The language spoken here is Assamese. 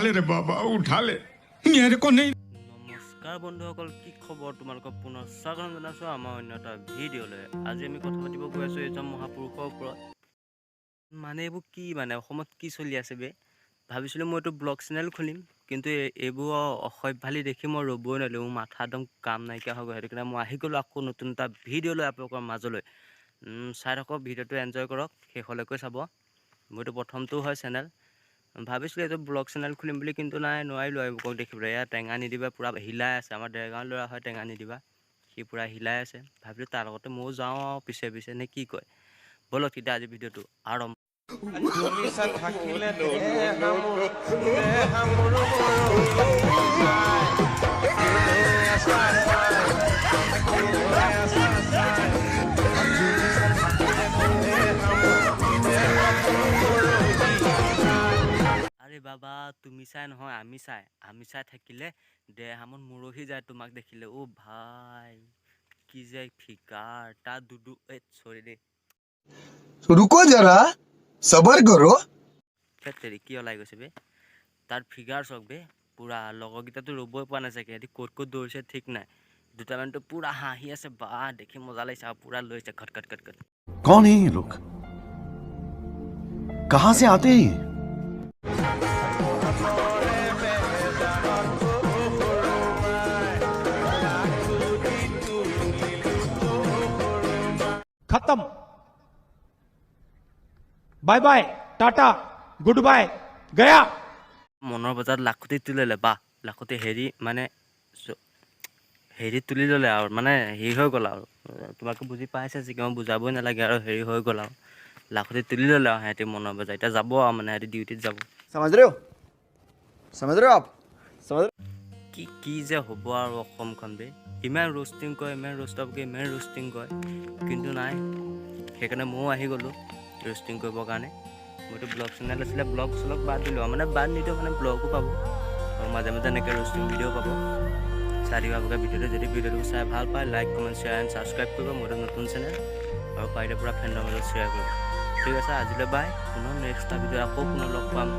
ले रे बाबा, उठा ले, मेरे को नहीं। নমস্কাৰ বন্ধুসকল, কি খবৰ তোমালোকক? পুনৰ স্বাগতম জনাইছোঁ আমাৰ অন্য এটা ভিডিঅ'লৈ। আজি আমি কথা পাতিব গৈ আছোঁ এজন মহাপুৰুষৰ ওপৰত। মানে এইবোৰ কি, মানে অসমত কি চলি আছে বে? ভাবিছিলোঁ মই এইটো ব্লগ চেনেল খুলিম, কিন্তু এইবোৰ অসভ্যালি দেখি মই ৰ'বই নোৱাৰিলোঁ। মোৰ মাথা একদম কাম নাইকিয়া হৈ গ'ল। সেইটো কাৰণে মই আহি গ'লোঁ আকৌ নতুন এটা ভিডিঅ' লৈ আপোনালোকৰ মাজলৈ। চাই থাকক ভিডিঅ'টো, এনজয় কৰক, শেষলৈকে চাব। মোৰতো প্ৰথমটো হয় চেনেল। ভাবিছিলোঁ এইটো ব্লগ চেনেল খুলিম বুলি, কিন্তু নাই, নোৱাৰিলোঁ। এইবোৰক দেখিবলৈ, এয়া টেঙা নিদিবা, পূৰা হিলাই আছে। আমাৰ দেৰগাঁৱৰ ল'ৰা হয় টেঙা নিদিবা, সি পূৰা হিলাই আছে। ভাবিলোঁ তাৰ লগতে ময়ো যাওঁ আৰু পিছে পিছে, নে কি কয়? ব'লক তেতিয়া আজি ভিডিঅ'টো আৰম্ভ। তুমি থাকিলে দেহা মোৰ, দেহা মোৰ মৰহি যায়। কেলৈ আছা চাই, কেলৈ আছা চাই? তুমি থাকিলে দেহা মোৰ, দেহা মোৰ মৰহি যায়। আৰে বাবা, তুমি চাই নহয়, আমি চাই, আমি চাই থাকিলে দেহামত মৰহি যায় তোমাক দেখিলে। অ' ভাই, কি যে ফিগাৰ তাৰ দুদু, এই চৰি দেই। रुको जरा, सबर करो। ধেৎ তেৰি, কি ওলাই গৈছে বে? তাৰ ফিগাৰ চাওক বে। পূৰা লগৰকেইটাতো ৰ'বই পৰা নাই চাগে, সিহঁতি ক'ত ক'ত দৌৰিছে ঠিক নাই। দুটামানতো পূৰা হাঁহি আছে। বা, দেখি মজা লাগিছে আৰু পূৰা লৈছে খট খট খট খট। कौन है ये लोग? कहां से आते हैं ये? হাতৰে বেজাৰত সৰুমাই, লাখুটি তুলিলো সৰুমাই। खत्म, bye bye, tata, goodbye, गया। মনৰ বজাৰত লাখুটি তুলি ল'লে। বা, লাখুটি হেৰি মানে হেৰি তুলি ল'লে আৰু মানে হেৰি হৈ গ'ল আৰু। তোমালোকে বুজি পাইছে চাগে, মই বুজাবই নালাগে আৰু। হেৰি হৈ গ'ল আৰু, লাখুটি তুলি ল'লে আৰু সিহঁতি মনৰ বজাৰ। এতিয়া যাব আৰু, মানে সিহঁতি ডিউটিত যাব। समझ रहे हो? समझ रहे हो आप? समझ কি কি যে হ'ব আৰু অসমখন বে? ইমান ৰোষ্টিং কৰে, ইমান ৰোষ্টাৰ, ইমান ৰোষ্টিং কৰে, কিন্তু নাই। সেইকাৰণে ময়ো আহি গ'লোঁ ৰোষ্টিং কৰিবৰ কাৰণে। মোৰতো ব্লগ চেনেল আছিলে, ব্লগ চলগ বাদ দিলোঁ আৰু, মানে বাদ নিদিওঁ, মানে ব্লগো পাব আৰু মাজে মাজে এনেকৈ ৰোষ্টিং ভিডিঅ' পাব। চাই দিব আপোনালোকে ভিডিঅ'টো। যদি ভিডিঅ'টো চাই ভাল পায়, like, comment, share and subscribe কৰিব। মোৰতো নতুন চেনেল আৰু পাৰিলে পূৰা ফ্ৰেণ্ডৰ মাজত শ্বেয়াৰ কৰিব। ঠিক আছে, আজিলৈ বাই। পুনৰ নেক্সট এটা ভিডিঅ' আকৌ পুনৰ লগ পাম।